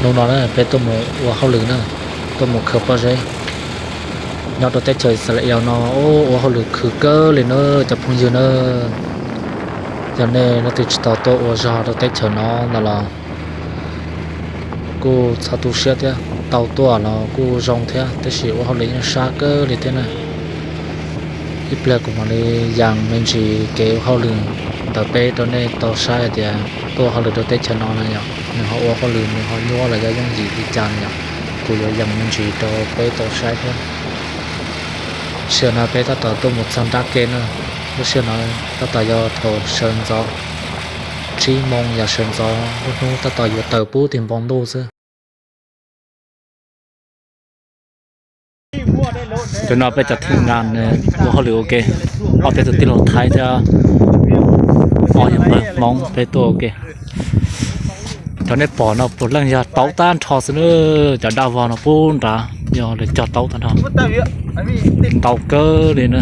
Hnub no na peb tuaj mus ua hauj lwm na, tuaj mus khaws pob zeb. Nyob rau teb chaws Israel no ua hauj lwm khwv kawg li na cov phooj ywg na. Yog nej leej twg tsis tau tuaj ua zog rau teb chaws no ntawd los kuj txhob tu siab thiab, tau tuaj los kuj zoo thiab, tab sis ua hauj lwm yeej sab kawg li thiab na. Ib pliag kuv mam li yees me ntsis kev ua hauj lwm ntawd peb rau nej tau saib hais tias tuaj ua hauj lwm rau teb chaws no na yom, nws ho ua hauj lwm nws ho nyuaj los yog yooj yim li cas na yom. Kuv yuav yees me ntsis rau peb tau saib thiab. Sij hawm no peb tab tom tuaj mus txog nrab ke na. Lub sij hawm no tab tom yog thaum sawv ntxov, tsib moo yam sawv ntxov, lub hnub tab tom yuav tawm pub tim npoo ntuj xwb. Cov no peb cov thib nas ua hauj lwm ua ke, ob peb tug tij laug Thaib thiab ob yawg npawg Hmoob peb tuaj ua ke. Cov nej pom no puav leej yog taub tag nrho xwb na, cov daj vog no pub nrad yog lawv cog taub tag nrho. Ntau kawg li na.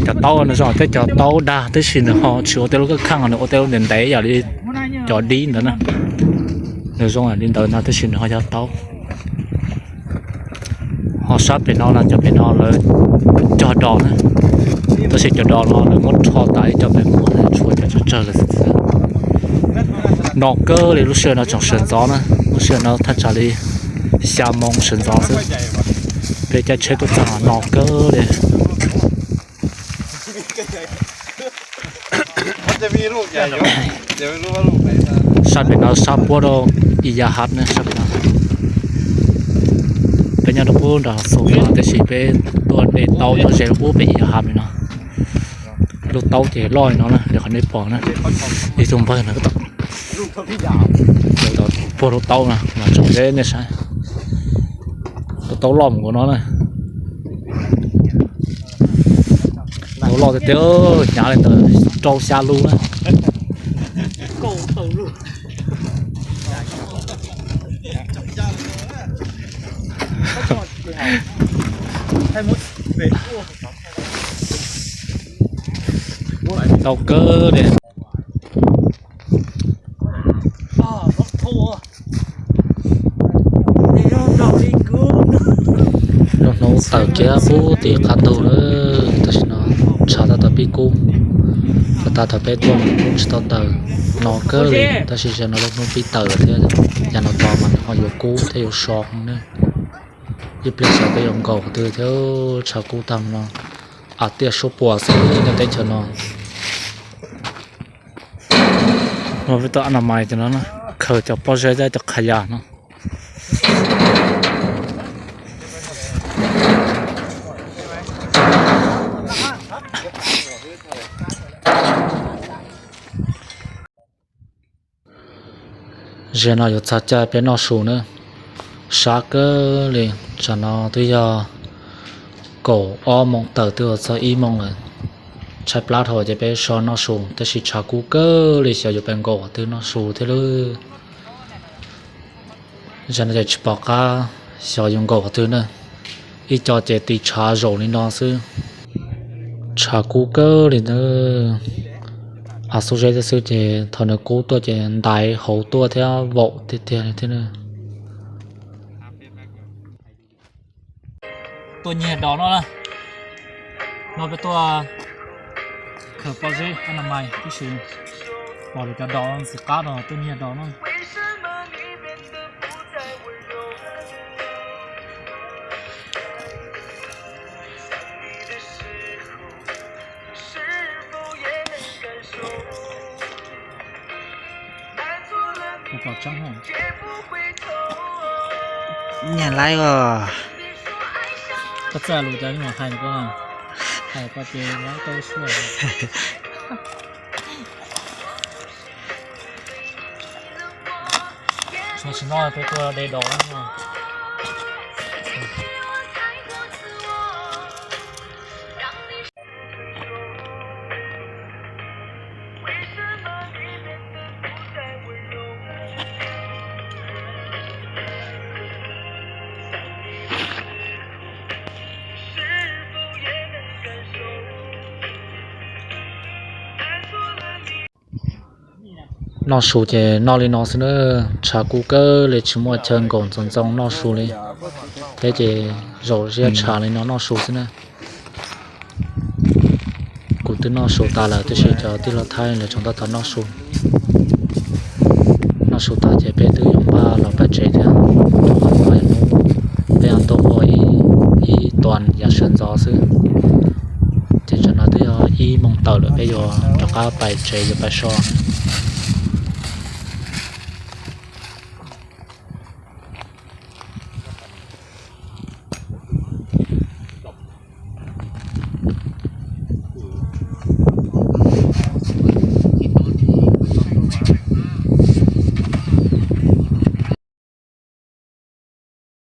Cov taub no zoo tej cov taub dag tab sis nws ho tsis ua tej lub kab kheej, nws ua tej lub ntev ntev yam li cov dib ntawd na. Nws zoo li ntawd no tab sis nws ho yog taub. Ho sab pem no na, cov pem no lawv cog dos na, tab sis cov dos no lawv muab rho tas ib co pem muag na, tshuav cov tsawg tsawg lawm xwb. No kawg li, lub sij hawm no tseem sawv ntxov na, lub sij hawm no thaj tsam li xya moo sawv ntxov xwb. Peb caij tsheb tuaj txog no kawg li. Sab pem no sab puab rau Iyahab ne, sab pem no. Peb nyob rau puag nram Xus no tab sis peb tuaj de taub nyob ze rau puag pem Iyahab li no. Lub taub ces loj li no na, li qhov nej pom na. Ib tug npawg no puag lub taub no mas tsom zeb nej saib. Lub taub loj mus nkaus no na. Taub loj tiag tiag, hnyav li ntawm rau xya lub na. Ntau kawg li. Lub hnub tawm kiag pub tim qab ntug lawm, tam sim no tshav tab tom pib kub. Puag ta thaum peb tuaj hnub tsis tau tawm no kawg li, tab sis zaum no lub hnub pib tawm lawm thiab. Yav no tod mas nws ho yuav kub thiab yuav so heev ne. Ib pliag xyov peb yuav nkaum qhov twg thiab, tshav kub tag no. Av tiaj suab puas xwb nyob teb chaws no. No peb tuaj a na mais cov no, khaws cov pob zeb thiab cov qhov yas no. Zaum no yuav txog caij peb noj su na, sab kawg li. Tsam no twb yog kaum ob moos tawm twb yuav txog ib moos lawm. Tshaib plab dhau ces peb so noj su, tab sis tshav kub kawg li, xyov yuav pem nkaum qhov twg noj su thiab lawm. Zaum no ces tsis pom qab xyov yuav nkaum qhov twg na. Ib co ces tis tshav zaum li no xwb. Tshav kub kawg li na. Av xub zeb thiab xwb ces thaum nws kub tuaj ces ntaiv hauv tuaj thiab vaum tiag tiag li thiab na. Tuaj nyiag dos no na. No peb tuaj khaws pob zeb a na mais tib si, pom lawv cov dos ntxim qab no tuaj nyiag dos no. Nyiag laib os. Koj txawj lus cov mus hais koj, hais koj ces laib tau suaj. Tam sim no peb tuaj de dos no. Noj su ces noj li no xwb na, tshav kub kawg li tsis muaj chaw nkaum ntxoov ntxoo noj su li. Thiab ces zaum siab tshav li no noj su xwb na. Kuv twb noj su tas lawm tab sis cov tij laug Thaib lawv tseem tab tom noj su. Noj su tas ces peb twb yuav npaj los pais tsev thiab. Rau qhov hnub peb yuav tuaj ua ib tuas yav sawv ntxov xwb. Ces tam no twb yog ib moos tawm lawm, peb yuav rov qab pais tsev yuav pais so na.